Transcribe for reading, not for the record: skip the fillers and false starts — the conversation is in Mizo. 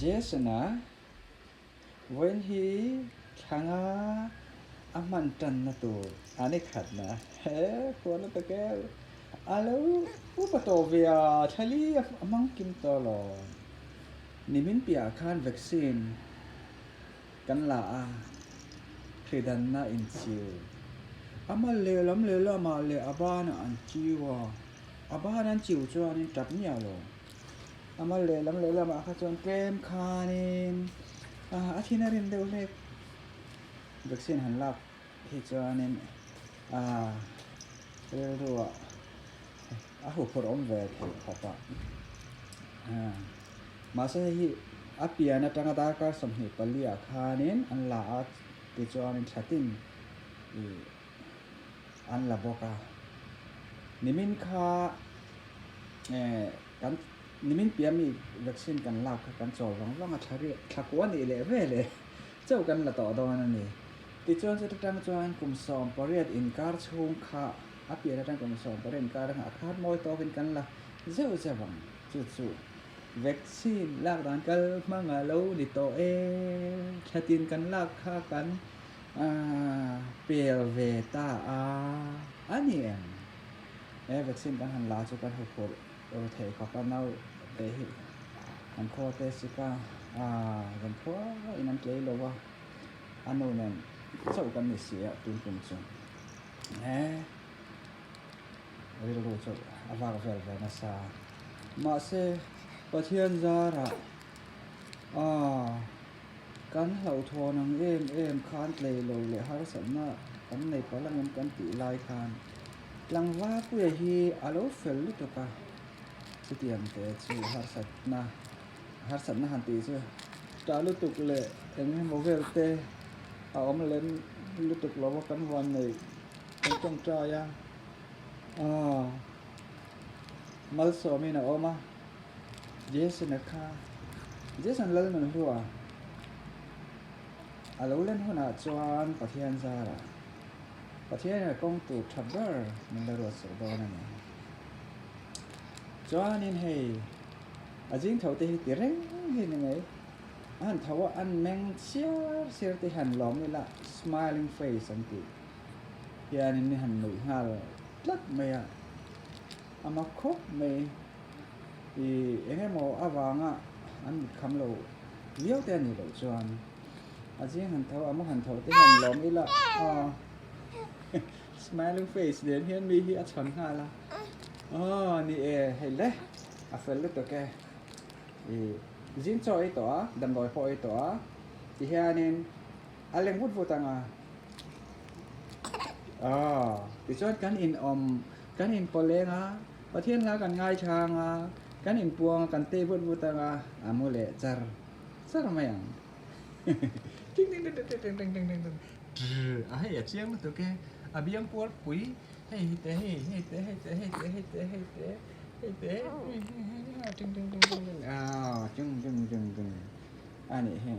Jason-a vawiin hi thlanga a hman tanna tur a ni khatna he khuan a pe kel a lo upa tawh ve a, thlali a hmang kim tawh lo. Nimin piahah khan vaccine kan la a, hridanna inchiu a mal lehlam lehlamah leh a banah an chiu a, a ban an chiu chuanin tap miah lo. A mal lehlam lehlamah kha chuan tlem khanin a thin a rin deuh hlek. Vaccine han lak hi chuanin rilruah a huphurh awm ve theih khawp a. Mahse hei hi a pian atanga darkar 24 ah khanin an la a tichuanin thlatin ih an la bawk a. Nimin kha eh kan nimin piah mi vaccine kan lak kha kan chawl vang vang a thla riah thla kua nih leh ve leh chauh kan la tawh dawn a ni. Tichuan chuta tang chuan kum 18 inkar chhung kha a pian atang kum 18 inkar a khat mawi tawkin kan la zeuh zeuh ang. Chu chu vaccine lak dan kal hmang a lo ni tawh e. Thlatin kan lak kha kan pel ve ta a, a ni em? He vaccine kan han la chu kan huphurh ru thei khawp a, naute hi an khaw te sik a, zan khua in an tlei lo a, a nu nen chauh kan ni si a tun kum chu. He. Rilru chu a vak vel ve nasa. Mahse, Pathian zarah aw kan hlauhthawn ang em em khan tlei lo leh harsatna kan nei palh angem kan tih lai khan tlangvalpuia hi a lo fel lutuk a. Chutiang te chu harsatna harsatna han tih chu tah lutuk leh eng emaw vel te a awm lem lutuk lo a kan van neih. Kan tawngtai a, aw Malsawmin a awm a, Jason-a kha Jason Lalnunhlua a lo len hunah chuan Pathian zarah Pathianin a kawng tur tha ber min la ruat sak dawn a ni. Chuanin hei a zing tho te hi ti reng hi ni mai. A han tho a, an meng siar siar te hi han lawm ila smiling face an tih. Hianin ni han nuih nghal tlat mai a, a mak khawp mai. Ih eng emaw avanga an mit kham lo viau te a nih loh chuan a zing han tho a maw han tho te hian lawm ila aw smiling face nen hian mi hi a chhawn nghal a, aw ni e hei le a fel lutuk e. Ih zing chaw ei tawh a damdawi pawh ei tawh a tihianin a leng vut vut ang a. Aw, tichuan kan inawm, kan inpawleng a, Pathian hla kan ngaithlang a, kan inpuang a, kan tei vut vut ang a, a mu leh char char mai ang. Ting ting ting ting ting ting ting ting ting Trrr, a hei a chiang lutuk e, a biang puar pui, hei hi te hei, hei te hei te hei te hei te hei te hei te hei hei hei ting ting ting ting ting, aw ting ting ting ting a nih hi.